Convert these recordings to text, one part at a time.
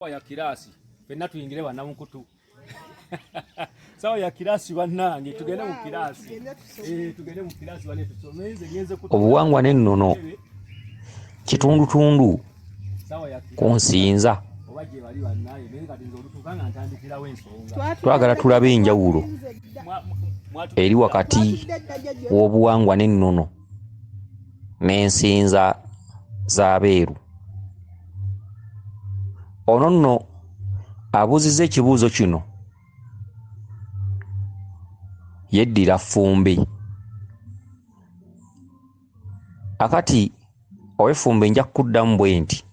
Ya kirasi fenna tuyingire bannamukutu sawa ya kirasi bannange tugende mu kirasi tugende mu kirasi bane tusome nze ngenze ku Obuwangwa n'ennono kitundutundu sawa ya kirasi ku nsinza. Oba gye bali bannaye naye kati nze olutuuka nga ntandikirawo ensonga. Twagala tulabe enjawulo eri wakati w'obuwangwa n'ennono n'ensinza z'abeeru. Ono nno abuuzizza ekibuuzo kino yeddira Ffumbe. Akati ow'effumbe nja kukuddamu bwe nti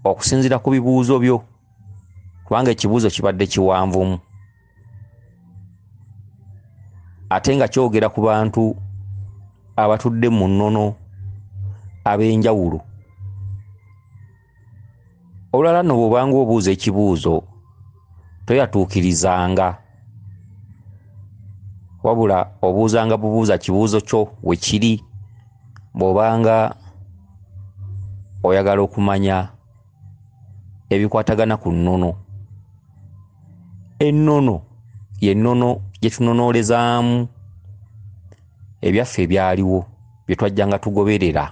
okusinziira ku bibuuzo byo, kubanga ekibuuzo kibadde kiwanvumu ate nga kyogera ku bantu abatudde mu nnono ab'enjawulo. Olulala nno bw'obanga obuuza ekibuuzo toyatuukirizanga, wabula obuuzanga bubuuza kibuuzo kyo we kiri bw'obanga oyagala okumanya ebikwatagana ku nnono. Ennono ye nnono gye tunonoolezaamu ebyaffe ebyaliwo bye twajjanga tugoberera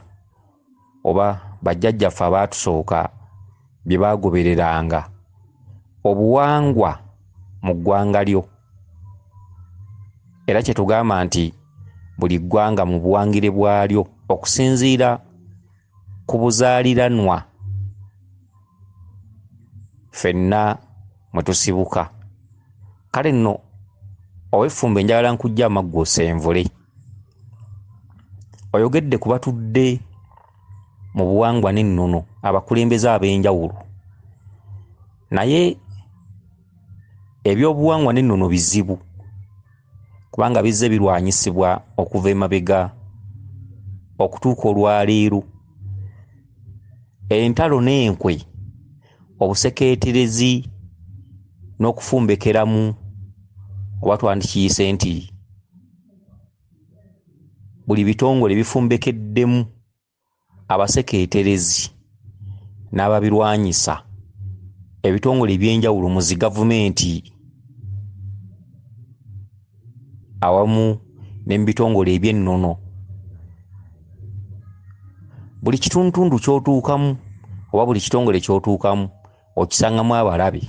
oba bajjajjaffe abaatusooka bye baagobereranga, obuwangwa mu ggwanga lyo. Era kye tugamba nti buli ggwanga mu buwangire bwalyo okusinziira ku buzaaliranwa ffenna mwe tusibuka. Kale nno ow'effumbe njagala nkujje amaggwa osenvule. Oyogedde ku batudde mu buwangwa n'ennono abakulembeze ab'enjawulo, naye ebyobuwangwa n'ennono bizibu kubanga bizze birwanyisibwa okuva emabega okutuuka olwaleero. Entalo n'enkwe, obusekeeterezi n'okufumbekeramu, oba twandikiyise nti buli bitongole bifumbekeddemu abasekeeterezi n'ababirwanyisa, ebitongole eby'enjawulo mu zi gavumenti awamu ne mu bitongole eby'ennono. Buli kitundutundu ky'otuukamu oba buli kitongole ky'otuukamu okisangamu abalabe,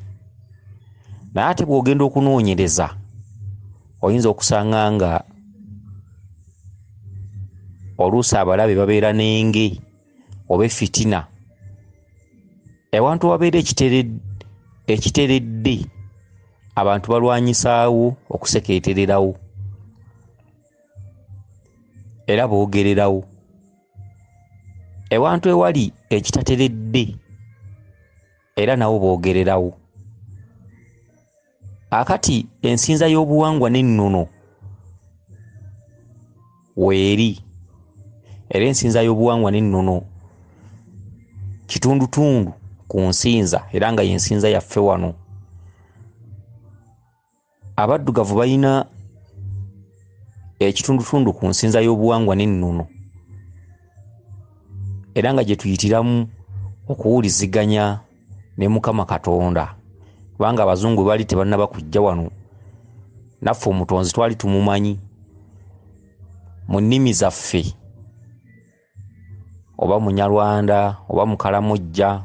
naye ate bw'ogenda okunoonyereza oyinza okusanga nga oluusi abalabe babeera n'enge oba effitina. Ewantu wabeera ekiteredde abantu balwanyisaawo okusekeetererawo era boogererawo. Ewantu ewali ekitateredde era nawo boogererawo. Akati ensinza y'obuwangwa n'ennono weeri, era ensinza y'obuwangwa n'ennono kitundutundu ku nsinza era nga y'ensinza yaffe wano. Abaddugavu balina ekitundutundu ku nsinza y'obuwangwa n'ennono era nga gye tuyitiramu okuwuliziganya ne Mukama Katonda, kubanga abazungu baali tebannaba kujja wano, naffe omutonzi twali tumumanyi mu nnimi zaffe, oba Munyarwanda oba Mukalamojja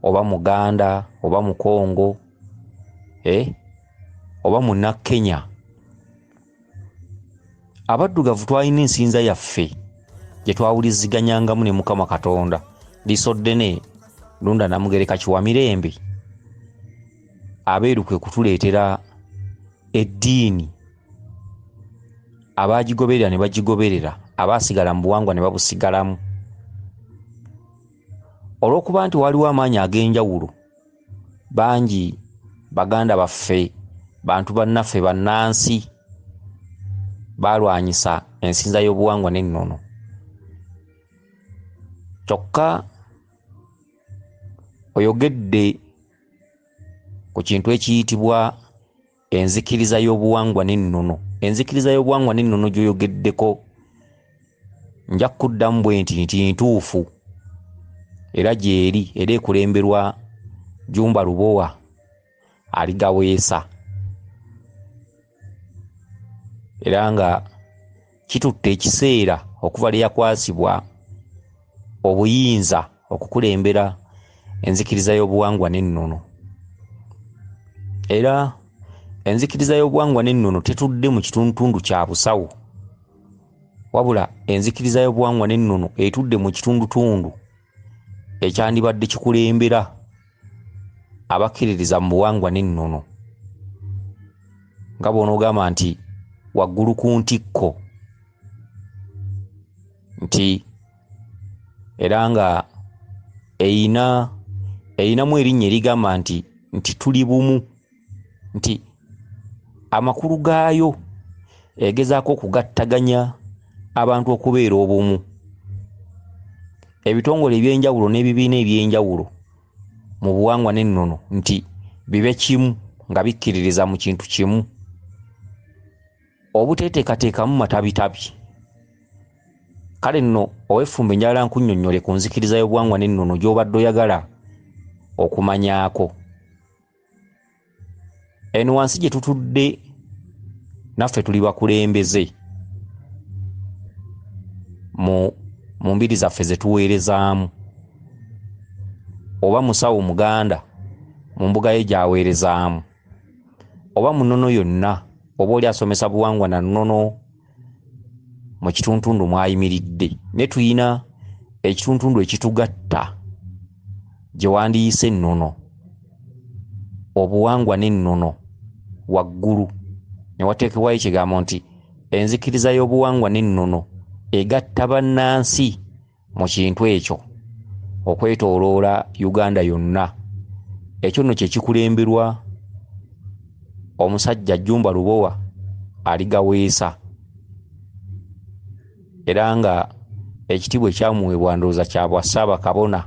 oba Muganda oba Mukongo, oba Munnakenya. Abaddugavu twalina ensinza yaffe gye twawuliziganyangamu ne Mukama Katonda. Liiso ddene Lunda Namugereka Kiwamirembe abeeru kwe kutuleetera eddiini, abaagigoberera ne bagigoberera, abaasigala mu buwangwa ne babusigalamu. Olw'okuba nti waliwo amaanyi ag'enjawulo, bangi baganda baffe, bantu bannaffe, bannansi baalwanyisa ensinza y'obuwangwa n'ennono. Kyokka oyogedde ku kintu ekiyitibwa enzikiriza y'obuwangwa n'ennono. Enzikiriza y'obuwangwa n'ennono gy'oyogeddeko nja kuddamu bwe nti nti ntuufu. Era gyeri era ekulemberwa Jumba Lubowa Aligaweesa, era nga kitutte ekiseera okuva lwe yakwasibwa obuyinza okukulembera enzikiriza y'obuwangwa n'ennono. Era enzikiriza y'obuwangwa n'ennono tetudde mu kitundutundu kya busawo, wabula enzikiriza y'obuwangwa n'ennono etudde mu kitundutundu ekyandibadde kikulembera abakkiririza mu buwangwa n'ennono, nga bw'onoogamba nti waggulu ku ntikko, nti era nga erinamu erinnya erigamba nti tuli bumu, nti amakulu gaayo egezaako okugattaganya abantu okubeera obumu. Ebitongole eby'enjawulo n'ebibiina eby'enjawulo mu buwangwa n'ennono nti bibe kimu nga bikkiririza mu kintu kimu, obuteeteekateekamu matabitabi. Kale nno ow'effumbe njagala nkunnyonnyole ku nzikiriza y'obuwangwa n'ennono gy'obadde oyagala okumanyaako. Eno wansi gye tutudde naffe tuli bakulembeze mu mbiri zaffe ze tuweerezaamu, oba musawo muganda mu mbuga ye gy'aweerezaamu, oba mu nnono yonna, oba oli asomesa buwangwa na nnono mu kituntundu mw'ayimiridde. Ne tuyina ekituntundu ekitugatta gye wandiyise ennono, obuwangwa n'ennono waggulu ne wateekebwayo ekigambo nti enzikiriza y'obuwangwa n'ennono egatta bannansi mu kintu ekyo okwetooloola Uganda yonna. Ekyo nno kye kikulemberwa omusajja Jumba Lubowa Aligaweesa, era nga ekitiibwa ekyamuweebwa ndowooza kya bwa Ssaabakabona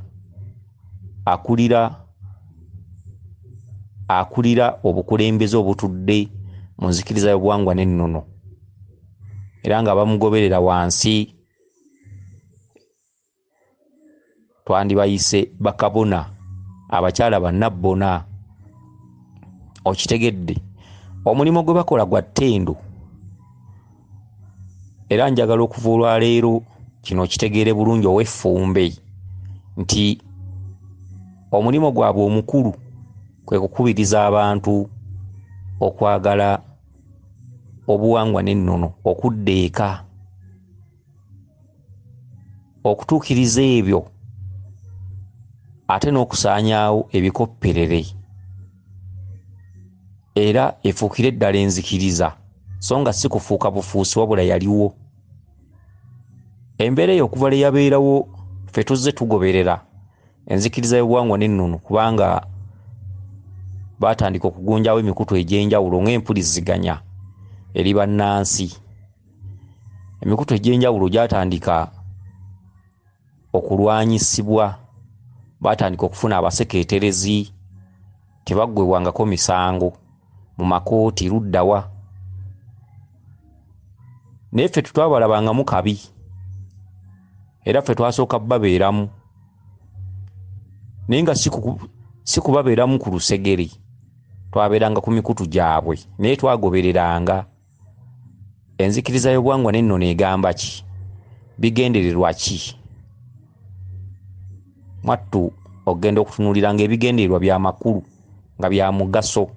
akulira obukulembeze obutudde mu nzikiriza y'obuwangwa n'ennono, era nga bamugoberera wansi twandibayise bakabona abakyala bannabbona. Okitegedde, omulimu gwe bakola gwa ttendo, era njagala okuva olwaleero kino okitegeere bulungi ow'effumbe nti omulimu gwabwe omukulu kwe kukubiriza abantu okwagala obuwangwa n'ennono, okudda eka, okutuukiriza ebyo ate n'okusaanyaawo ebikopperere, era efuukire ddala enzikiriza, so nga si kufuuka bufuusi wabula yaliwo. Embeera eyo okuva lwe yabeerawo ffe tuzze tugoberera enzikiriza y'obuwangwa n'ennono, kubanga baatandika okugunjawo emikutu egy'enjawulo ng'empuliziganya eri bannansi. Emikutu egy'enjawulo gyatandika okulwanyisibwa, baatandika okufuna abasekeeterezi, tebaggwebwangako misango mu makooti luddawa. Naye ffe tetwabalabangamu kabi, era ffe twasooka babeeramu, naye nga si kubabeeramu ku lusegere, twabeeranga ku mikutu gyabwe, naye twagobereranga enzikiriza y'obuwangwa n'ennono egamba ki, bigendererwa ki. Mwattu ogenda okutunuulira ng'ebigendererwa bya makulu, nga bya mugaso,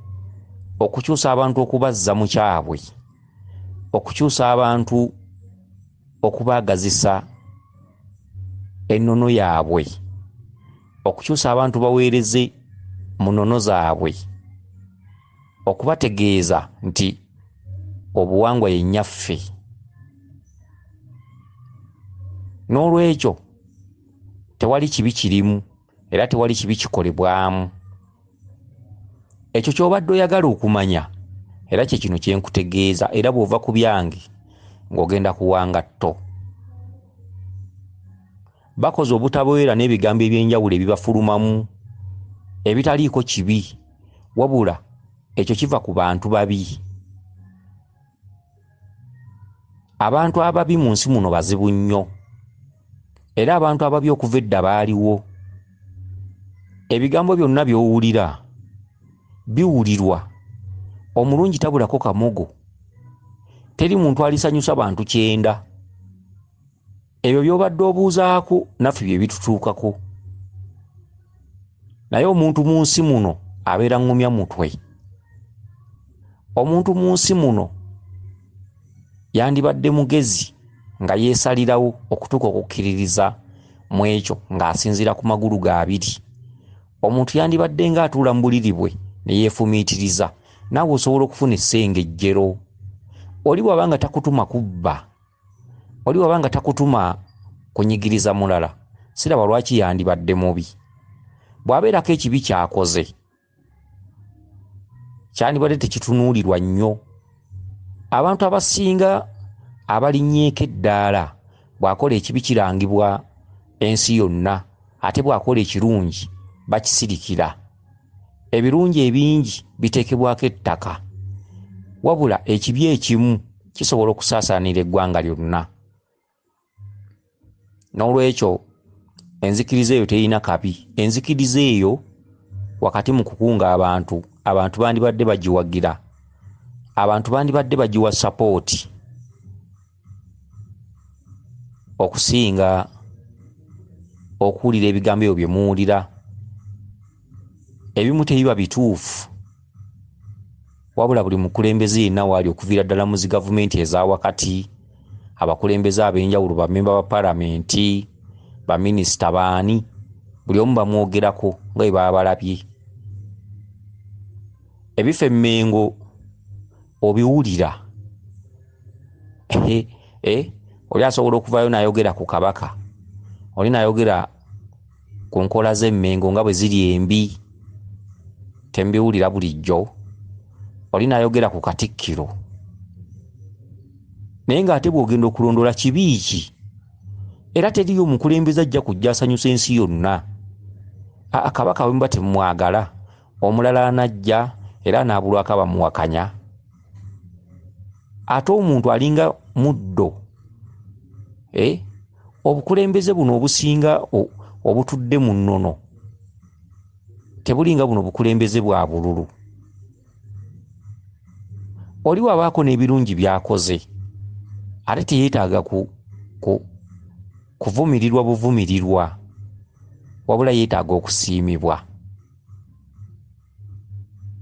okukyusa abantu okubazza mu kyabwe, okukyusa abantu okubaagazisa ennono yaabwe, okukyusa abantu baweereze mu nnono zaabwe, okubategeeza nti obuwangwa ye nnyaffe. N'olwekyo tewali kibi kirimu era tewali kibi kikolebwamu. Ekyo ky'obadde oyagala okumanya era kye kino kye nkutegeeza, era bw'ova ku byange ng'ogenda kuwanga tto. Bakoze obutabeera n'ebigambo eby'enjawulo ebibafulumamu ebitaliiko kibi, wabula ekyo kiva ku bantu babi. Abantu ababi mu nsi muno bazibu nnyo, era abantu ababi okuva edda baaliwo. Ebigambo byonna by'owulira biwulirwa. Omulungi tabulako kamogo. Teri muntu alisanyusa bantu kyenda. Ebyo by'obadde obuuzaako naffe bye bitutuukako. Naye omuntu mu nsi muno abeera ŋŋumya mutwe. Omuntu mu nsi muno yandibadde mugezi nga yeesalirawo okutuuka okukkiririza mu ekyo ng'asinziira ku magulu ge abiri. Omuntu yandibadde ng'atuula mu buliri bwe ne yeefumiitiriza. Naawe osobola okufuna essengejjero. Oli bw'aba nga takutuma kubba, oli bw'aba nga takutuma kunyigiriza mulala, siraba lwaki yandibadde mubi. Bw'abeerako ekibi ky'akoze, kyandibadde tekitunuulirwa nnyo. Abantu abasinga abalinnyeeko eddaala bw'akola ekibi kirangibwa ensi yonna ate bw'akola ekirungi bakisirikira. Ebirungi ebingi biteekebwako ettaka wabula ekibi ekimu kisobola okusaasaanira eggwanga lyonna. N'olwekyo enzikiriza eyo terina kabi. Enzikiriza eyo wakati mu kukunga abantu, abantu bandibadde bagiwagira, abantu bandibadde bagiwa sapooti okusinga okuwulira ebigambo ebyo bye muwulira. Ebimu tebiba bituufu. Wabula buli mukulembeze yenna waali okuviira ddala mu zi gavumenti eza wakati, abakulembeze ab'enjawulo, bammemba ba palamenti, baminisita, baani, buli omu bamwogerako nga bwe baba balabye. Ebifa e Mmengo obiwulira. Eh, oli asobola okuvaayo n'ayogera ku Kabaka, oli n'ayogera ku nkola z'e Mmengo nga bwe ziri embi, tembiwulira bulijjo, oli n'ayogera ku Katikkiro. Naye ng'ate bw'ogenda okulondoola kibi ki? Era teriiyo mukulembeze ajja kujja asanyusa ensi yonna. Aa, Kabaka bwe muba temumwagala, omulala anajja era anaabulwako abamuwakanya. Ate omuntu alinga muddo. Eh? Obukulembeze buno obusinga obutudde mu nnono tebulinga buno bukulembeze bwa bululu. Oli wabaako n'ebirungi by'akoze ate teyeetaaga kuvumirirwa buvumirirwa, wabula yeetaaga okusiimibwa.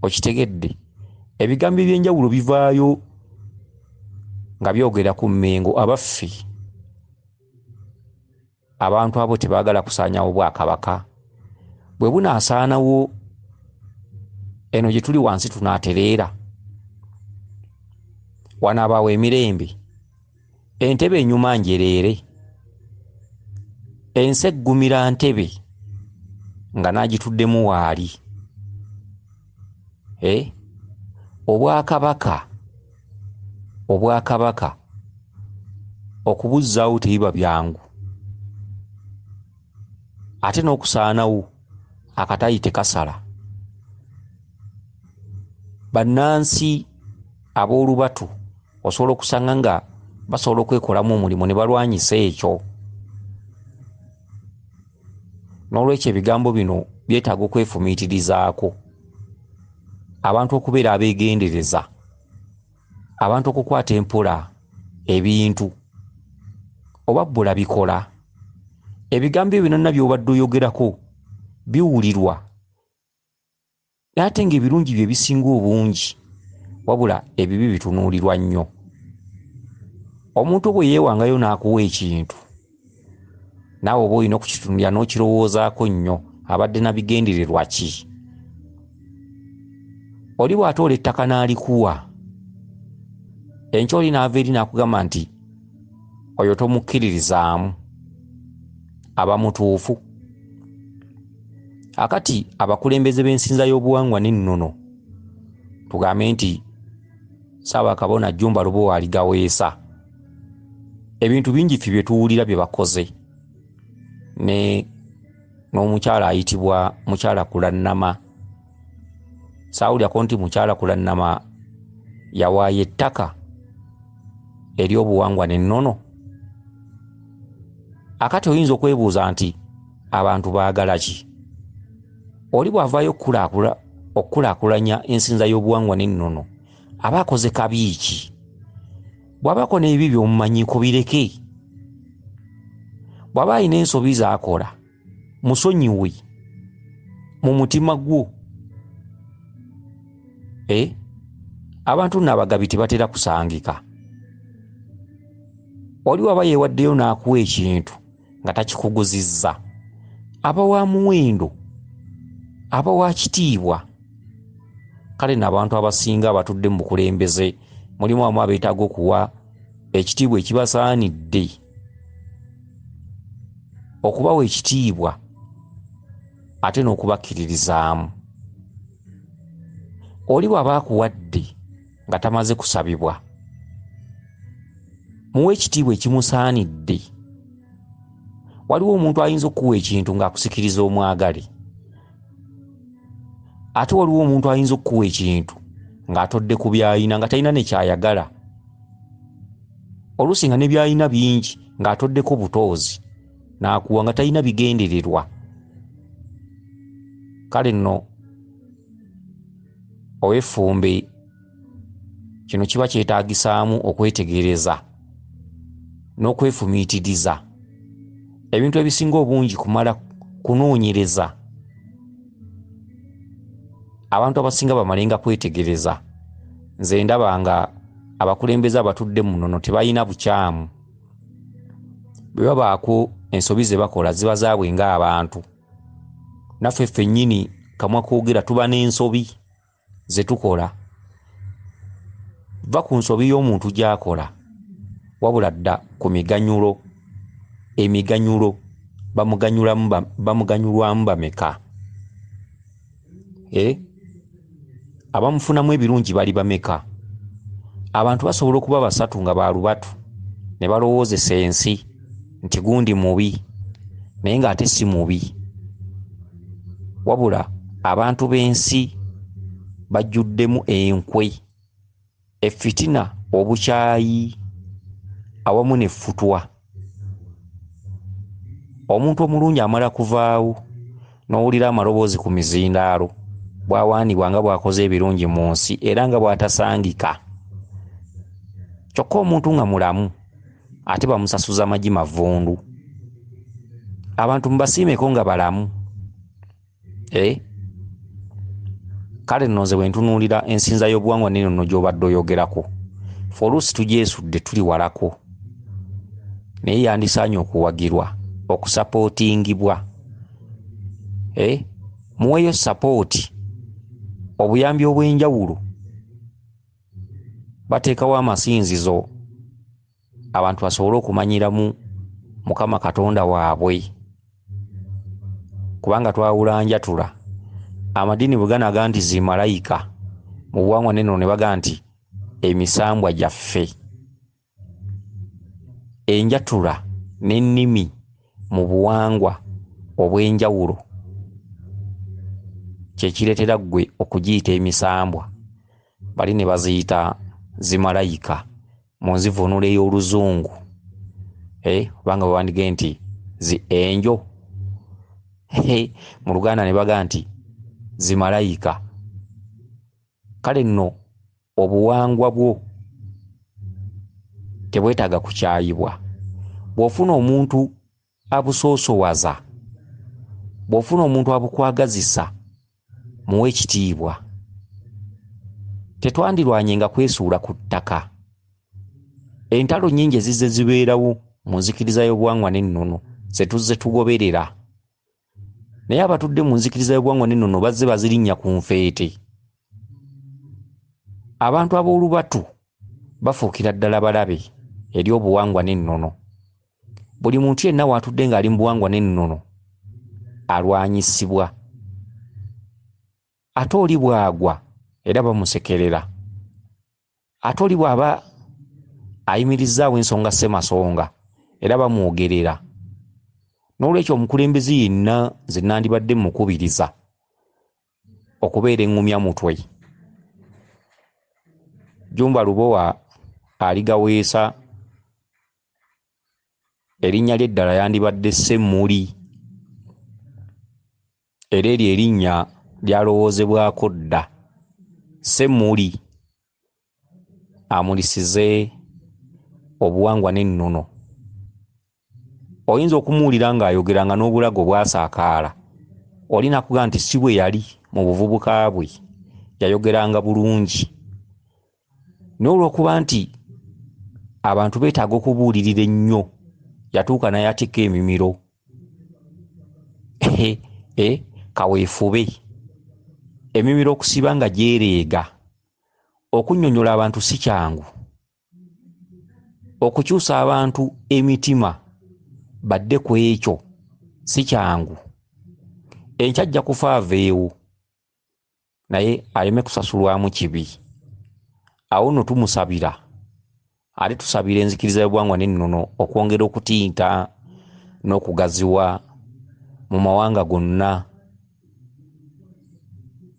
Okitegedde? Ebigambo eby'enjawulo bivaayo nga byogera ku Mmengo. Abaffe, abantu abo tebaagala kusaanyawo Bwakabaka. Bwe bunaasaanawo eno gye tuli wansi tunaatereera? Wanaabaawo emirembe? Entebe enyuma njereere? Ensi eggumira ntebe nga n'agituddemu waali. Eh? Obwakabaka, obwakabaka okubuzzaawo tebiba byangu, ate n'okusaanawo akatayi tekasala. Bannansi ab'olubatu osobola okusanga nga basobola okwekolamu omulimu ne balwanyisa ekyo. N'olwekyo ebigambo bino byetaaga okwefumiitirizaako, abantu okubeera abeegendereza, abantu okukwata empola ebintu oba bbula bikola. Ebigambo ebyo byonna by'obadde oyogerako biwulirwa naye ate ng'ebirungi bye bisinga obungi, wabula ebibi bitunuulirwa nnyo. Omuntu bwe yeewangayo n'akuwa ekintu, naawe oba olina okukitunulira n'okirowoozaako nnyo, abadde na bigendererwa ki? Oli bw'atoola ettaka n'alikuwa, enkya oli n'ava eri n'akugamba nti oyo tomukkiririzaamu, aba mutuufu. Akati abakulembeze b'ensinza y'obuwangwa n'ennono, tugambe nti Ssaabakabona Jjumba Lubowa Aligaweesa, ebintu bingi ffe bye tuwulira bye bakoze ne n'omukyala ayitibwa Mukyala Kulannama. Saawulirako nti Mukyala Kulannama yawaayo ettaka eri obuwangwa n'ennono. Akati oyinza okwebuuza nti abantu baagala ki? Oli bw'avaayo okukulaakulanya ensinza y'obuwangwa n'ennono aba akoze kabi ki? Bw'abaako n'ebibi by'omumanyiiko bireke. Bw'aba alina ensobi z'akola musonyiwe mu mutima gwo. Abantu nno abagabi tebatera kusangika. Oli waba yeewaddeyo n'akuwa ekintu nga takikuguzizza, aba wa muwendo, aba wa kitiibwa. Kale nno abantu abasinga abatudde mu bukulembeze mulimu amu abeetaaga okuwa ekitiibwa ekibasaanidde, okubawa ekitiibwa ate n'okubakkiririzaamu. Oli bw'aba akuwadde nga tamaze kusabibwa, muwe ekitiibwa ekimusaanidde. Waliwo omuntu ayinza okukuwa ekintu ng'akusikiriza omwagale, ate waliwo omuntu ayinza okukuwa ekintu ng'atodde ku by'alina nga talina ne ky'ayagala, oluusi nga ne by'alina bingi ng'atoddeko butoozi n'akuwa nga talina bigendererwa. Kale nno ow'effumbe kino kiba kyetaagisaamu okwetegereza n'okwefumiitiriza. Ebintu ebisinga obungi kumala kunoonyereza. Abantu abasinga bamalenga kwetegereza. Nze ndaba nga abakulembeze abatudde mu nnono tebalina bukyamu. Bwe babaako ensobi ze bakola ziba zaabwe ng'abantu. Naffe ffennyini kamwa koogera tuba n'ensobi ze tukola. Va ku nsobi y'omuntu gy'akola, wabula dda ku miganyulo. Emiganyulo bamuganyulwamu bameka? Abamufunamu ebirungi bali bameka? Abantu basobola okuba basatu nga ba lubatu ne balowoozesa ensi nti gundi mubi, naye ng'ate si mubi. Wabula abantu b'ensi bajjuddemu enkwe, effitina, obukyayi awamu n'effutwa. Omuntu omulungi amala kuvaawo n'owulira amaloboozi ku mizindaalo bw'awaanibwa nga bw'akoze ebirungi mu nsi era nga bw'atasangika. Kyokka omuntu nga mulamu ate bamusasuza magi mavundu. Abantu mubasiimeko nga balamu. Kale nno nze bwe ntunuulira ensinza y'obuwangwa n'ennono gy'obadde oyogerako, ffe oluusi tugyesudde tuli walako, naye yandisaanye okuwagirwa, okusapootingibwa. Muweeyo sapooti, obuyambi obw'enjawulo. Bateekawo amasinzizo abantu basobole okumanyiramu Mukama Katonda waabwe, kubanga twawula njatula. Amadiini bwe ganaga nti zi malayika mu buwangwa n'ennono ne baga nti emisambwa gyaffe. Enjatula n'ennimi mu buwangwa obw'enjawulo kye kireetera ggwe okugiyita emisambwa, bali ne baziyita zimalayika mu nzivuunula ey'oluzungu. Kubanga bwe bandigambye nti zi enjo, mu Luganda ne baga nti zimalayika. Kale nno obuwangwa bwo tebwetaaga kukyayibwa. Bw'ofuna omuntu abusoosowaza, bw'ofuna omuntu abukwagazisa, muwe ekitiibwa. Tetwandirwanye nga kwesuula ku ttaka. Entalo nnyingi ezizze zibeerawo mu nzikiriza y'obuwangwa n'ennono ze tuzze tugoberera, naye abatudde mu nzikiriza y'obuwangwa n'ennono bazze bazirinnya ku nfeete. Abantu ab'olubatu bafuukira ddala balabe eri obuwangwa n'ennono. Buli muntu yenna w'atudde ng'ali mu buwangwa n'ennono alwanyisibwa, ate oli bw'agwa era bamusekerera, ate oli bw'aba ayimirizzaawo ensonga ssemasonga era bamwogerera. N'olwekyo omukulembeze yenna nze nandibadde mmukubiriza okubeera eŋŋumya mutwe. Jjumba Lubowa aligaweesa erinnya lye eddala yandibadde Ssemmuli. Era eryo erinnya lyalowoozebwako dda. Ssemmuli amulisize obuwangwa n'ennono. Oyinza okumuwulira ng'ayogera nga n'obulago bwasaakaala. Oli n'akugamba nti si bwe yali mu buvubuka bwe, yayogeranga bulungi. Naye olw'okuba nti abantu beetaaga okubuulirira ennyo, yatuuka n'ayatika emimiro. Eh, kaweefube emimiro okusiba nga gyereega. Okunnyonnyola abantu si kyangu. Okukyusa abantu emitima badde ku ekyo si kyangu. Enkya ajja kufa aveewo naye aleme kusasulwamu kibi. Awo nno tumusabira ate tusabira enzikiriza y'obuwangwa n'ennono okwongera okutinta n'okugaziwa mu mawanga gonna.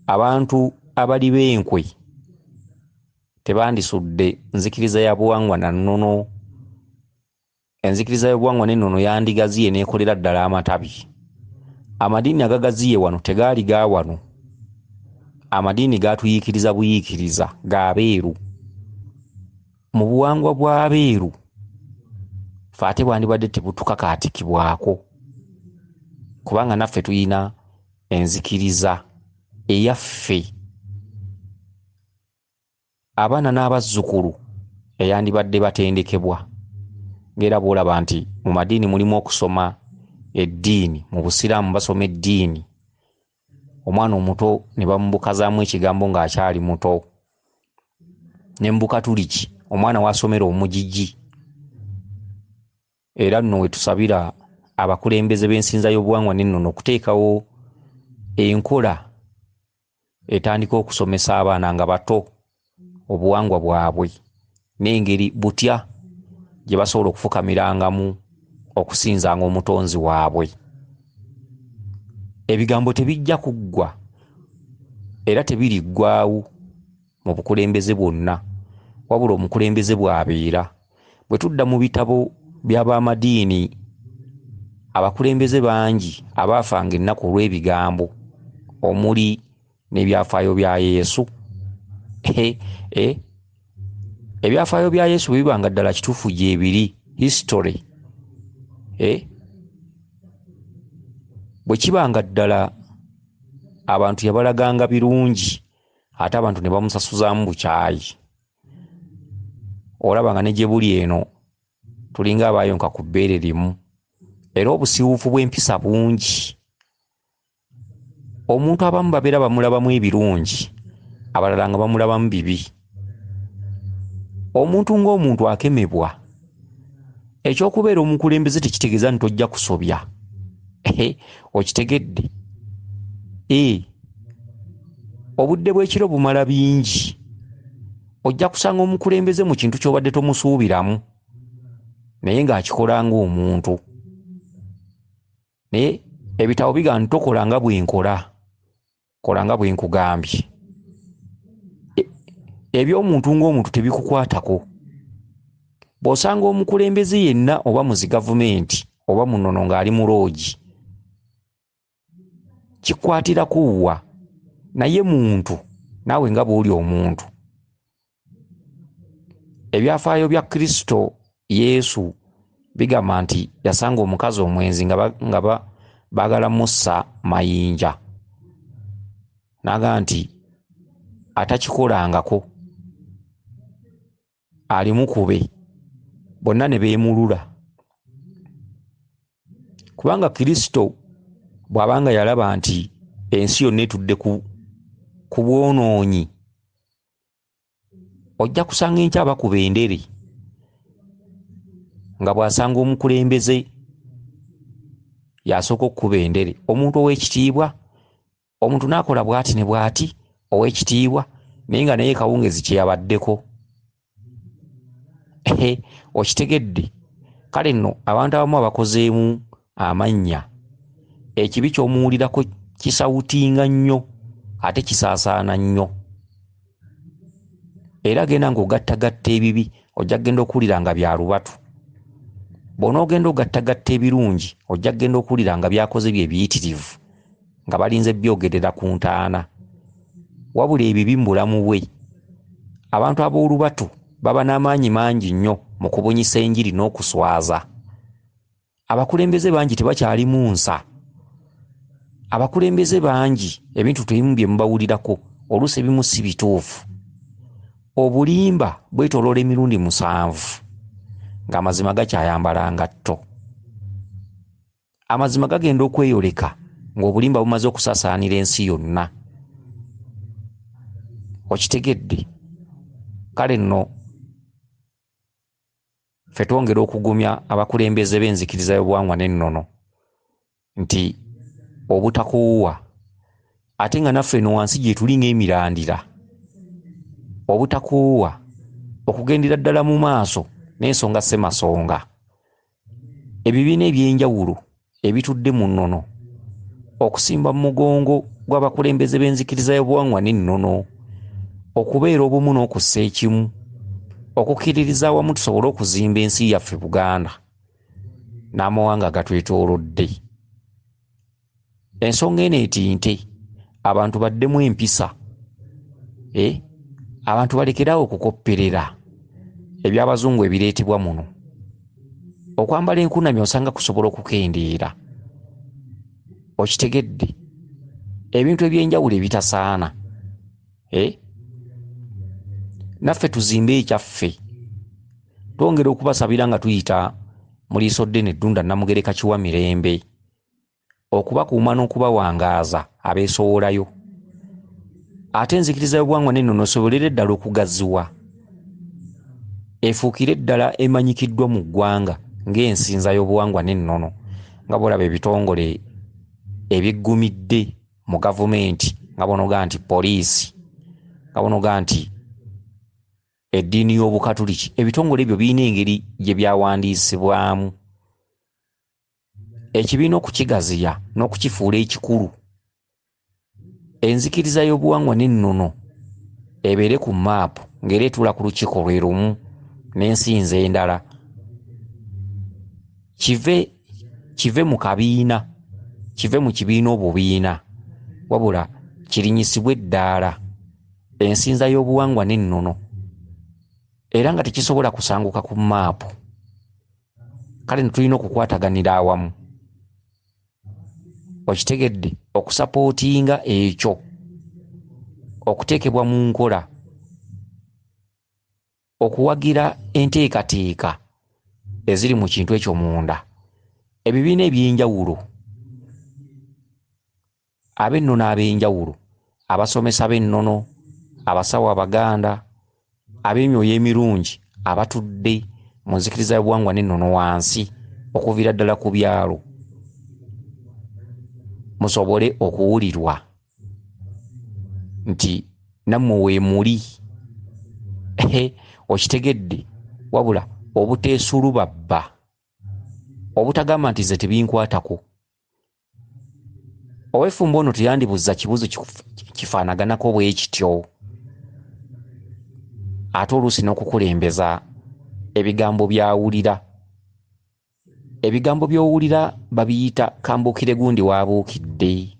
Abantu abali b'enkwe tebandisudde nzikiriza ya buwangwa na nnono. Enzikiriza y'obuwangwa n'ennono yandigaziye n'ekolera ddala amatabi. Amadiini agagaziye wano tegaali ga wano. Amadiini gaatuyiikiriza buyiikiriza, ga beeru. Mu buwangwa bw'abeeru ffe ate bwandibadde tebutukakaatikibwako kubanga naffe tulina enzikiriza eyaffe. Abaana n'abazzukulu eyandibadde batendekebwa ng'era bw'olaba nti mu madiini mulimu okusoma eddiini, mu Busiraamu basoma eddiini, omwana omuto ne bamubukazaamu ekigambo ng'akyali muto, ne mu Bukatuliki omwana w'asomera omugigi. Era nno we tusabira abakulembeze b'ensinza y'obuwangwa n'ennono okuteekawo enkola etandika okusomesa abaana nga bato obuwangwa bwabwe n'engeri butya gye basobola okufukamirangamu okusinzanga omutonzi waabwe. Ebigambo tebijja kuggwa era tebiriggwawo mu bukulembeze bwonna wabula omukulembeze bw'abeera. Bwe tudda mu bitabo by'ab'amadiini abakulembeze bangi abaafanga ennaku olw'ebigambo omuli n'ebyafaayo bya Yesu. Eh, ebyafaayo bya Yesu bwe biba nga ddala kituufu gyebiri, history, eh, bwe kiba nga ddala abantu yabalaganga birungi ate abantu ne bamusasuzaamu bukyayi, olaba nga ne gye buli eno tulinga abaayonka ku bbeere limu, era obusiiwuufu bw'empisa bungi. Omuntu abamu babeera bamulabamu ebirungi, abalala nga bamulabamu bibi. Omuntu ng'omuntu akemebwa. Eky'okubeera omukulembeze tekitegeeza nti tojja kusobya. Okitegedde? Ee, obudde bw'ekiro bumala bingi. Ojja kusanga omukulembeze mu kintu ky'obadde tomusuubiramu, naye ng'akikola ng'omuntu. Naye ebitabo bigamba nti tokola nga bwe nkola, kola nga bwe nkugambye. Eby'omuntu ng'omuntu tebikukwatako. Bw'osanga omukulembeze yenna oba mu zi gavumenti oba mu nnono ng'ali mu loogi, kikwatirako wa? Naye muntu naawe nga bw'oli omuntu. Ebyafaayo bya Kristo Yesu bigamba nti yasanga omukazi omwenzi nga baagala mussa mayinja, n'agamba nti atakikolangako alimukube, bonna ne beemulula. Kubanga Kristo bw'aba nga yalaba nti ensi yonna etudde ku bwonoonyi, ojja kusanga enkya abakuba endere nga bw'asanga omukulembeze y'asooka okukuba endere, omuntu ow'ekitiibwa, omuntu n'akola bw'ati ne bw'ati ow'ekitiibwa, naye nga naye kawungezi kye yabaddeko. Okitegedde? Kale nno abantu abamu abakozeemu amannya, ekibi ky'omuwulirako kisawutinga nnyo ate kisaasaana nnyo. Era genda ng'ogattagatta ebibi, ojja kugenda okuwulira nga bya lubatu. Bw'onoogenda ogattagatta ebirungi, ojja kugenda okuwulira nga by'akoze bye biyitirivu. nga balinze byogerera ku ntaana. Wabula ebibi mu bulamu bwe. Abantu ab'olubatu baba n'amaanyi mangi nnyo mu kubunyisa enjiri n'okuswaza. Abakulembeze bangi tebakyalimu nsa. Abakulembeze bangi ebintu tebimu bye mubawulirako oluusi ebimu si bituufu. Obulimba bwetooloola emirundi 7 ng'amazima gakyayambala ngatto. Amazima gagenda okweyoleka ng'obulimba bumaze okusaasaanira ensi yonna. Okitegedde? Kale nno ffe twongera okugumya abakulembeze b'enzikiriza y'obuwangwa n'ennono nti obutakoowa, ate nga naffe eno wansi gye tuli ng'emirandira, obutakoowa okugendera ddala mu maaso n'ensonga ssemasonga. Ebibiina eby'enjawulo ebitudde mu nnono okusimba mu mugongo gw'abakulembeze b'enzikiriza y'obuwangwa n'ennono, okubeera obumu n'okussa ekimu, okukkiririza awamu tusobole okuzimba ensi yaffe Buganda n'amawanga agatwetoolodde. Ensonga eno etinte abantu baddemu empisa, abantu balekeraawo okukopperera eby'abazungu ebireetebwa muno. Okwambala enkunamyo osanga kusobola okukendeera. Okitegedde? Ebintu eby'enjawulo ebitasaana. Naffe tuzimbe ekyaffe. Twongera okubasabira nga tuyita mu liiso ddene Ddunda Namugereka Kiwa Mirembe okubakuuma n'okubawangaaza abeesowolayo. Ate enzikiriza y'obuwangwa n'ennono esobolere ddala okugaziwa, efuukire ddala emanyikiddwa mu ggwanga ng'ensinza y'obuwangwa n'ennono, nga bw'olaba ebitongole ebiggumidde mu gavumenti, nga bw'onoga nti poliisi, nga bw'onoga nti eddiini y'Obukatuliki. Ebitongole ebyo birina engeri gye byawandiisibwamu. Ekibiina okukigaziya n'okukifuula ekikulu, enzikiriza y'obuwangwa n'ennono ebeere ku maapu ng'era etuula ku lukiiko lwe lumu n'ensinza endala. Kive mu kabiina, kive mu kibiina obubiina, wabula kirinyisibwe eddaala ensinza y'obuwangwa n'ennono, era nga tekisobola kusanguka ku maapu. Kale ne tulina okukwataganira awamu. Okitegedde? Okusapootinga ekyo okuteekebwa mu nkola, okuwagira enteekateeka eziri mu kintu ekyo munda. Ebibiina eby'enjawulo, ab'ennono ab'enjawulo, abasomesa b'ennono, abasawo Abaganda, ab'emyoyo emirungi abatudde mu nzikiriza y'obuwangwa n'ennono wansi okuviira ddala ku byalo, musobole okuwulirwa nti nammwe weemuli. Okitegedde? Wabula obuteesulubabba, obutagamba nti nze tebinkwatako. Ow'effumbo ono teyandibuuza kibuuzo kifaanaganako bwe kityo, ate oluusi n'okukulembeza ebigambo by'awulira. Ebigambo by'owulira babiyita kambuukire gundi w'abuukidde.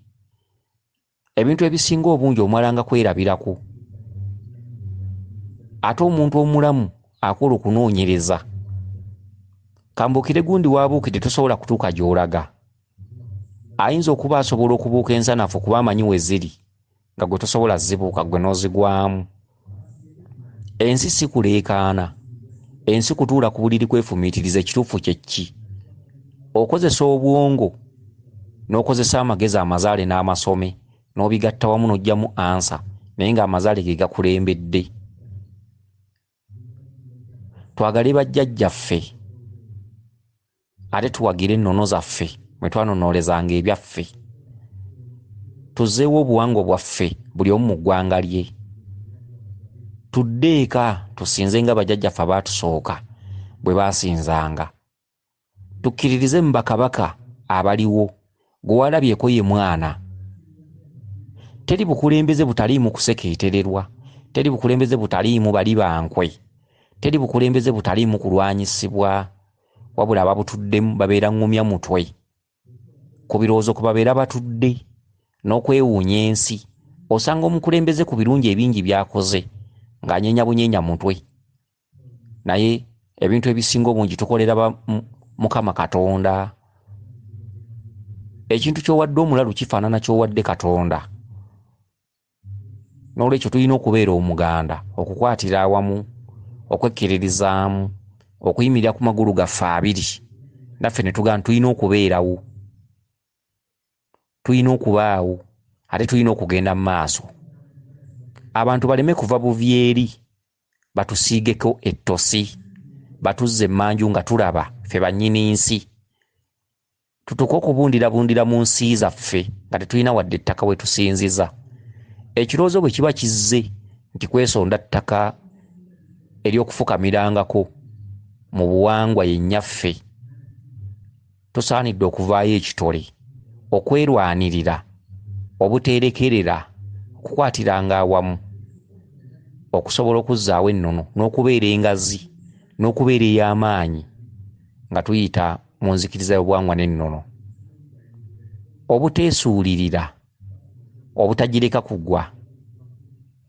Ebintu ebisinga obungi omalanga kwerabirako. Ate omuntu omulamu akola okunoonyereza. Kambuukire gundi w'abuukidde tosobola kutuuka gy'olaga. Ayinza okuba asobola okubuuka ensanafu kuba amanyi we ziri, nga gwe tosobola zibuuka gwe n'ozigwamu. Ensi si kuleekaana, ensi kutuula ku buliri kwefumiitiriza ekituufu kye ki. Okozesa obwongo n'okozesa amagezi amazaale n'amasome n'obigatta wamu n'oggyamu ansa, naye ng'amazaale ge gakulembedde. Twagale bajjajjaffe ate tuwagire ennono zaffe mwe twanonoolezanga ebyaffe. Tuzzeewo obuwangwa bwaffe buli omu mu ggwanga lye. Tudde eka tusinze nga bajjajjaffe abaatusooka bwe baasinzanga. Tukkiririze mu bakabaka abaliwo, gwe walabyeko ye mwana. Teri bukulembeze butaliimu kusekeetererwa, teri bukulembeze butaliimu bali bankwe, teri bukulembeze butaliimu kulwanyisibwa, wabula ababutuddemu babeera ŋŋumya mutwe ku birowoozo kwe babeera batudde. n'okwewuunya ensi. Osanga omukulembeze ku birungi ebingi by'akoze ng'anyeenya bunyeenya mutwe, naye ebintu ebisinga obungi tukolera Mukama Katonda. Ekintu ky'owadde omulalu kifaanana ky'owadde Katonda. N'olwekyo tulina okubeera omuganda, okukwatira awamu, okwekkiririzaamu, okuyimirira ku magulu gaffe abiri, naffe ne tugamba tulina okubeerawo, tulina okubaawo, ate tulina okugenda mu maaso. Abantu baleme kuva buvi eri batusiigeko ettosi, batuzze emmanju nga tulaba ffe bannyini nsi. Tutuuke okubundirabundira mu nsi zaffe nga tetulina wadde ettaka we tusinziza. Ekirowoozo bwe kiba kizze nti kwesonda ttaka ery'okufukamirangako mu buwangwa ye nnyaffe, tusaanidde okuvaayo ekitole, okwerwanirira, obuteerekerera, okukwatiranga awamu okusobola okuzzaawo ennono n'okubeera engazi n'okubeera ey'amaanyi nga tuyita mu nzikiriza y'obuwangwa n'ennono. Obuteesuulirira, obutagireka kugwa.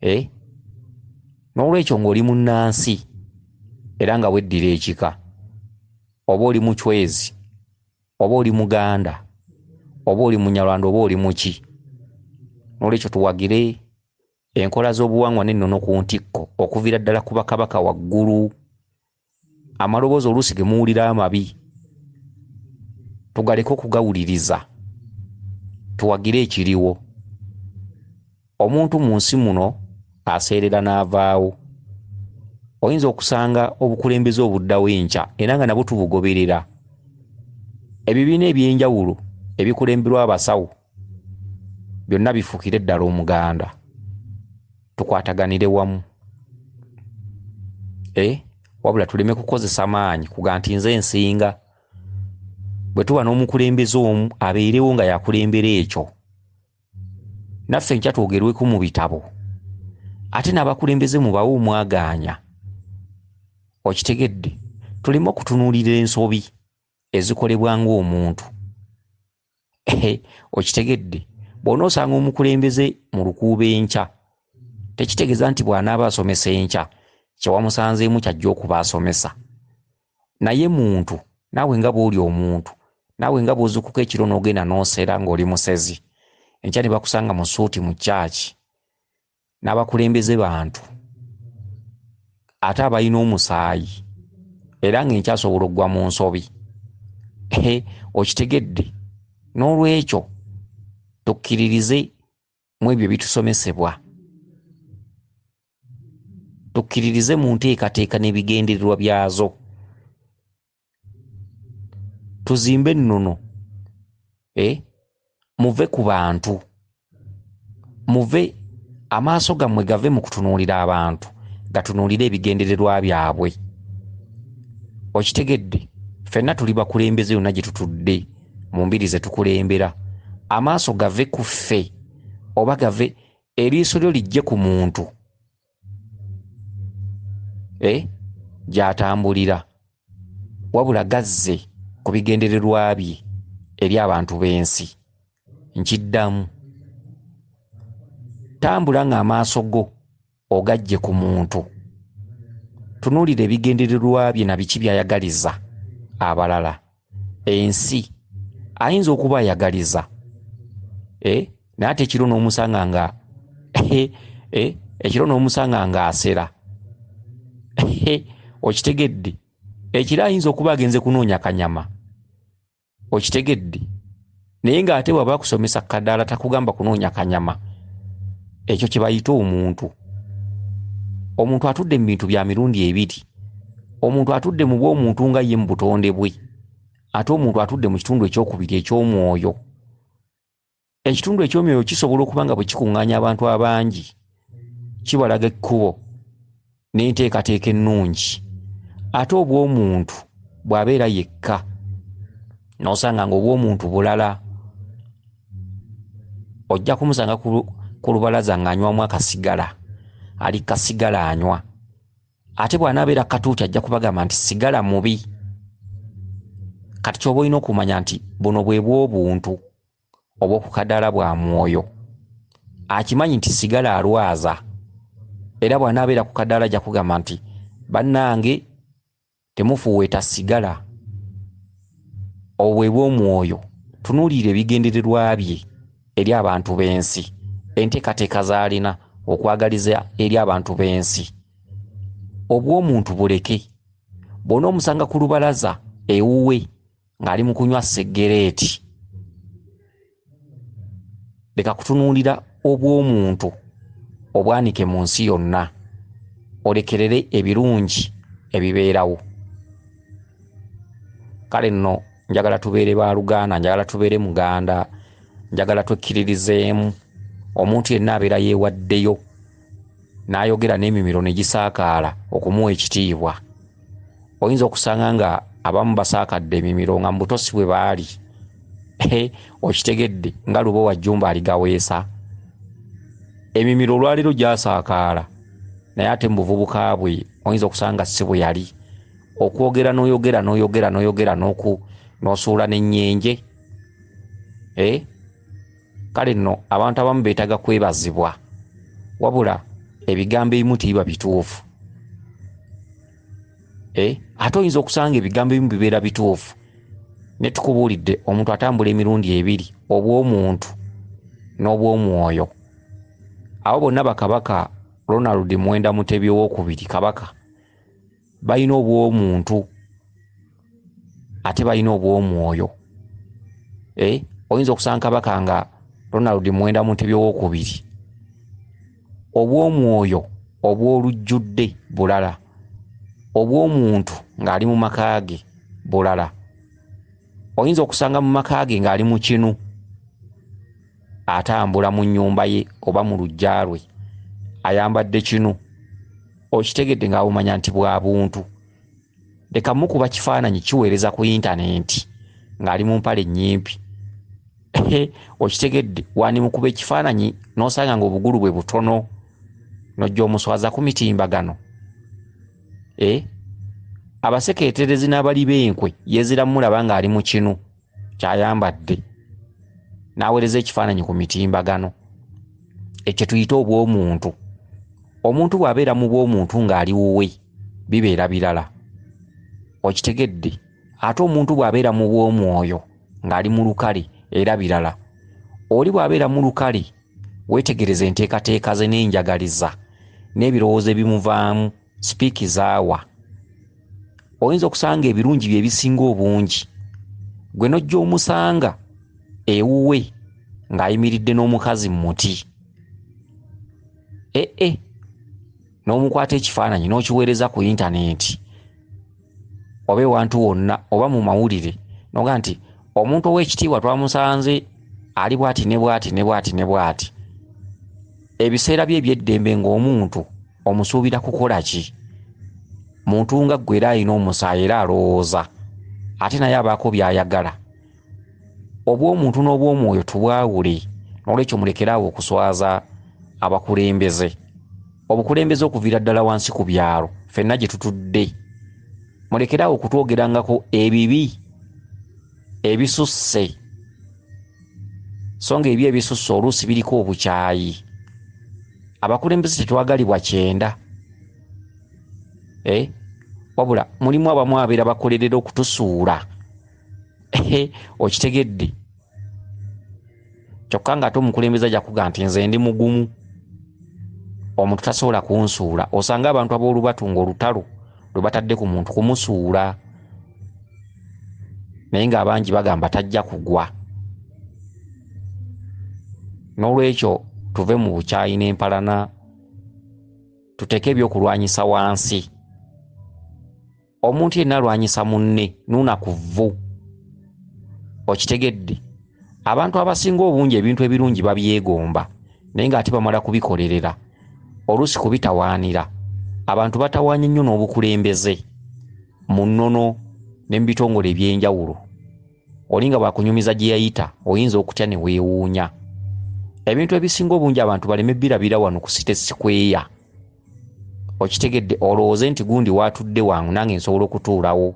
Eh? N'olwekyo ng'oli munnansi era nga weddira ekika, oba oli mucwezi, oba oli muganda, oba oli munyarwanda, oba oli muki. N'olwekyo tuwagire enkola z'obuwangwa n'ennono ku ntikko okuviira ddala ku bakabaka waggulu. Amaloboozi oluusi ge muwulira amabi tugaleke okugawuliriza, tuwagire ekiriwo. Omuntu mu nsi muno aseerera n'avaawo. Oyinza okusanga obukulembeze obuddawo enkya era nga nabwo tubugoberera. Ebibiina eby'enjawulo ebikulemberwa abasawo byonna bifuukire ddala Omuganda. Tukwataganire wamu. Eh, wabula tuleme kukozesa maanyi kuga nti nze nsinga. Bwe tuba n'omukulembeze omu abeerewo nga yakulembera ekyo, naffe enkya twogerweko mu bitabo, ate n'abakulembeze mubawe omwagaanya. Okitegedde? Tuleme okutunuulira ensobi ezikolebwa ng'omuntu. Okitegedde? Bw'onoosanga omukulembeze mu lukuubo enkya, tekitegeeza nti bw'anaaba asomesa enkya kye wamusanzeemu ky'ajja okuba asomesa. Naye muntu, naawe nga bw'oli omuntu, naawe nga bw'ozuukuka ekiro n'ogenda n'osera ng'oli musezi, enkya ne bakusanga mu ssuuti mu kyaki, n'abakulembeze bantu ate abalina omusaayi era ng'enkya asobola okugwa mu nsobi. Okitegedde? N'olwekyo tukkiririze mu ebyo ebitusomesebwa, tukkiririze mu nteekateeka n'ebigendererwa byazo, tuzimbe ennono, muve ku bantu, muve amaaso gammwe gave mu kutunuulira abantu, gatunuulire ebigendererwa byabwe. Okitegedde? Ffenna tuli bakulembeze yonna gye tutudde mu mbiri ze tukulembera. Amaaso gave ku ffe oba gave, eriiso lyo lijje ku muntu gy'atambulira, wabula gazze ku bigendererwa bye eri abantu b'ensi. Nkiddamu, tambula ng'amaaso go ogaggye ku muntu, tunuulira ebigendererwa bye na biki by'ayagaliza abalala. Ensi ayinza okuba ayagaliza, naye ate ekiro n'omusanga nga ekiro n'omusanga ng'asera. Okitegedde? Ekiro ayinza okuba agenze kunoonya kanyama. Okitegedde? Naye ng'ate bw'aba akusomesa kadaala takugamba kunoonya kanyama. Ekyo kye bayita omuntu. Omuntu atudde mu bintu bya mirundi ebiri. Omuntu atudde mu bw'omuntu nga ye mu butonde bwe, ate omuntu atudde mu kitundu ekyokubiri eky'omwoyo. Ekitundu eky'omyoyo kisobola okuba nga bwe kikuŋŋaanya abantu abangi, kibalaga ekkubo n'enteekateeka ennungi. Ate obw'omuntu bw'abeera yekka, n'osanga ng'obw'omuntu bulala. Ojja kumusanga ku lubalaza ng'anywamu akasigala, ali kasigala anywa. Ate bw'anaabeera katuuti ajja kubagamba nti sigala mubi. Kati ky'oba olina okumanya nti buno bwe bw'obuntu. Obw'oku kadaala bwa mwoyo. Akimanyi nti sigala alwaza, era bw'anaabeera ku kadaala ajja kugamba nti bannange temufuuweeta sigala. Obwo bwe bw'omwoyo. Tunuulira ebigendererwa bye eri abantu b'ensi, enteekateeka z'alina okwagaliza eri abantu b'ensi. Obw'omuntu buleke. Bw'onoomusanga ku lubalaza ewuwe ng'ali mu kunywa seggereeti, leka kutunuulira obw'omuntu obwanike mu nsi yonna, olekerere ebirungi ebibeerawo. Kale nno njagala tubeere baluganda, njagala tubeere muganda, njagala twekkiririzeemu. Omuntu yenna abeera yeewaddeyo n'ayogera n'emimiro ne gisaakaala okumuwa ekitiibwa. Oyinza okusanga nga abamu basaakadde emimiro nga mu buto si bwe baali. Okitegedde nga Lubowa Jjumba aligaweesa. Emimiro olwaleero gyasaakaala, naye ate mu buvubuka bwe oyinza okusanga si bwe yali. Okwogera n'oyogera n'oyogera n'oyogera n'osuula n'ennyenje. Kale nno abantu abamu beetaaga kwebazibwa, wabula ebigambo ebimu tebiba bituufu. Ate oyinza okusanga ebigambo ebimu bibeera bituufu, ne tukubuulidde omuntu atambula emirundi ebiri, obw'omuntu n'obw'omwoyo. Abo bonna bakabaka Ronald Muwenda Mutebi owokubiri kabaka, balina obw'omuntu ate balina obw'omwoyo. Oyinza okusanga kabaka nga Ronald Muwenda Mutebi owokubiri, obw'omwoyo obw'olujjudde bulala, obw'omuntu ng'ali mu maka ge bulala. Oyinza okusanga mu maka ge ng'ali mu kinu, atambula mu nnyumba ye oba mu luggya lwe, ayambadde kinu, okitegedde ng'abumanya nti bwa buntu. Leka mukuba kifaananyi kiweereza ku yintanenti ng'ali mu mpale nnyimpi. Okitegedde wandimukuba ekifaananyi n'osanga ng'obugulu bwe butono, n'ojja omuswaza ku mitimbagano. Abasekeeterezi n'abali b'enkwe yeezira mulaba ng'ali mu kinu ky'ayambadde, n'aweereza ekifaananyi ku mitimbagano. Ekyo tuyite obw'omuntu. Omuntu bw'abeera mu bw'omuntu ng'ali wuwe bibeera birala, okitegedde. Ate omuntu bw'abeera mu bw'omwoyo ng'ali mu lukale era birala. Oli bw'abeera mu lukale, weetegereze enteekateeka ze n'enjagaliza n'ebirowoozo ebimuvaamu, sipiiki zaawa. Oyinza okusanga ebirungi bye bisinga obungi, gwe n'ojja omusanga ewuwe ng'ayimiridde n'omukazi mu muti. N'omukwata ekifaananyi n'okiweereza ku yintanenti oba ewantu wonna oba mu mawulire, n'oga nti omuntu ow'ekitiibwa twamusanze ali bw'ati ne bw'ati ne bw'ati ne bw'ati. Ebiseera bye eby'eddembe ng'omuntu omusuubira kukola ki? Muntu nga ggwe era alina omusaayi era alowooza, ate naye abaako by'ayagala. Obw'omuntu n'obw'omwoyo tubwawule. N'olwekyo mulekere awo okuswaza abakulembeze. Obukulembeze okuviira ddala wansi ku byalo ffenna gye tutudde. Mulekere awo okutwogerangako ebibi ebisusse, so nga ebibi ebisusse oluusi biriko obukyayi. Abakulembeze tetwagalibwa kyenda, wabula mulimu abamu abeera bakolerera okutusuula. Okitegedde. Kyokka ng'ate omukulembeze ajja kugamba nti nze ndi mugumu, omuntu tasobola kunsuula. Osanga abantu ab'olubatu ng'olutalo lwe batadde ku muntu kumusuula, naye ng'abangi bagamba tajja kugwa. N'olwekyo tuve mu bukyayi n'empalana, tuteeke ebyokulwanyisa wansi. Omuntu yenna alwanyisa munne nuuna ku vvu. Okitegedde. Abantu abasinga obungi ebintu ebirungi babyegomba, naye ng'ate bamala kubikolerera, oluusi kubitawaanira. Abantu batawaanye nnyo n'obukulembeze mu nnono ne mu bitongole eby'enjawulo. Oli nga bw'akunyumiza gye yayita oyinza okutya ne weewuunya. Ebintu ebisinga obungi abantu baleme birabira wano ku City Square. Okitegedde, olowooze nti gundi waatudde wangu nange nsobola okutuulawo.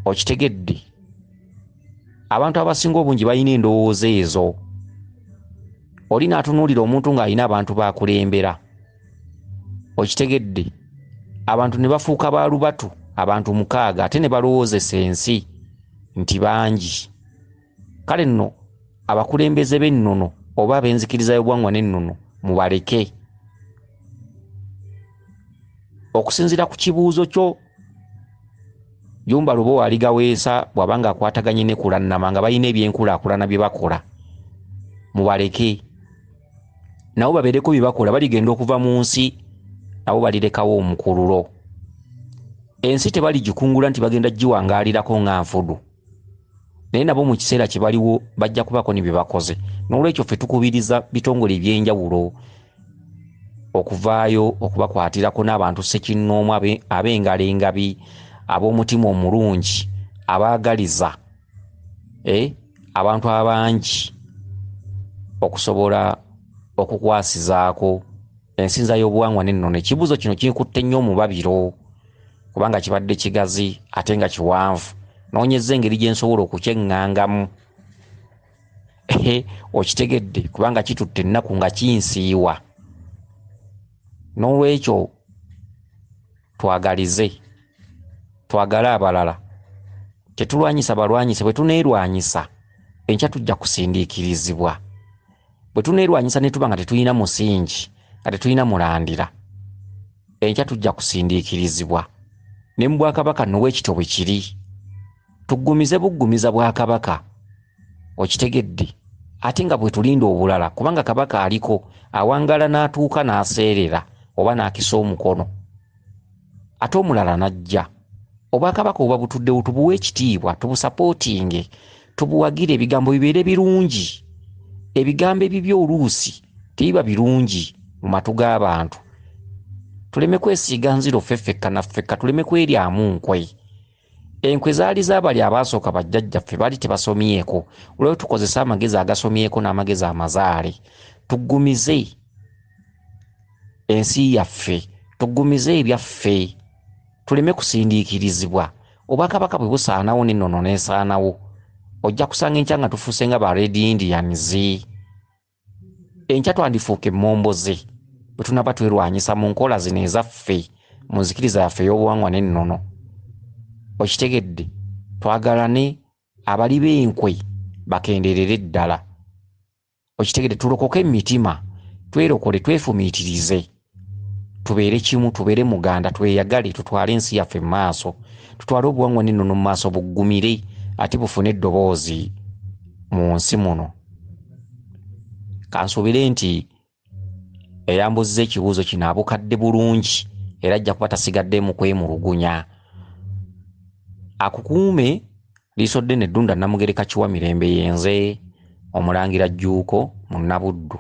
Okitegedde. Abantu abasinga obungi balina endowooza ezo. Oli n'atunuulira omuntu ng'alina abantu b'akulembera. Okitegedde? Abantu ne bafuuka ba lubatu, abantu 6, ate ne balowoozesa ensi nti bangi. Kale nno abakulembeze b'ennono oba ab'enzikiriza y'obuwangwa n'ennono mubaleke. Okusinziira ku kibuuzo kyo, Jumba Lubowa Aligaweesa bw'aba ng'akwataganye ne Kulannama nga balina ebyenkulaakulana bye bakola, mubaleke nabo babeereko bye bakola. Baligenda okuva mu nsi nabo balirekawo omukululo. Ensi tebaligikungula nti bagenda giwangaalirako nga nfudu, naye nabo mu kiseera kye baliwo bajja kubaako ne bye bakoze. N'olwekyo ffe tukubiriza bitongole eby'enjawulo okuvaayo okubakwatirako n'abantu ssekinnoomu ab'engalo engabi, ab'omutima omulungi, abaagaliza abantu abangi okusobola okukwasizaako ensinza y'obuwangwa n'ennono. Ekibuuzo kino kinkutte nnyo omubabiro kubanga kibadde kigazi ate nga kiwanvu. Noonyezza engeri gye nsobola okukyeŋŋangamu. Okitegedde, kubanga kitutte ennaku nga kinsiiwa. N'olwekyo twagalize, twagale abalala, tetulwanyisa balwanyise. Bwe tuneerwanyisa enkya tujja kusindiikirizibwa. Bwe tuneerwanyisa ne tuba nga tetulina musingi, nga tetulina mulandira, enkya tujja kusindiikirizibwa. Ne mu bwakabaka nno bwekityo bwe kiri. Tuggumize buggumiza bwakabaka, okitegedde, ate nga bwe tulinda obulala, kubanga kabaka aliko awangaala n'atuuka n'aseerera oba n'akisa omukono, ate omulala n'ajja. Obwakabaka obuba butuddewo tubuwe ekitiibwa, tubusapootinge, tubuwagire, ebigambo bibeere birungi. Ebigambo ebibi oluusi tebiba birungi mu matu g'abantu. Tuleme kwesiiga nziro ffe ffekka na ffekka, tuleme kweryamu nkwe. Enkwe zaali z'abali abaasooka bajjajjaffe baali tebasomyeko. Olw'ebyo tukozese amagezi agasomyeko n'amagezi amazaale, tuggumize ensi yaffe, tuggumize ebyaffe, tuleme kusindiikirizibwa. Obwakabaka bwe busaanawo n'ennono n'esaanawo, ojja kusanga enkya nga tufuuse nga ba Red Indians. Enkya twandifuuka emmomboze bwe tunaba twerwanyisa mu nkola zino ezaffe, mu nzikiriza yaffe ey'obuwangwa n'ennono. Okitegedde? Twagalane, abali b'enkwe bakendeerere ddala. Okitegedde? Tulokoke emitima, twerokole, twefumiitirize, tubeere kimu, tubeere muganda, tweyagale, tutwale ensi yaffe mu maaso, tutwale obuwangwa n'ennono mu maaso, buggumire ate bufune eddoboozi mu nsi muno. Kansuubire nti eyambuzza ekibuuzo kino abukadde bulungi era ajja kuba tasigadde mu kwemulugunya. Akukuume liiso ddene Ddunda Namugereka Kiwa Mirembe, yenze Omulangira Jjuuko Munnabuddu.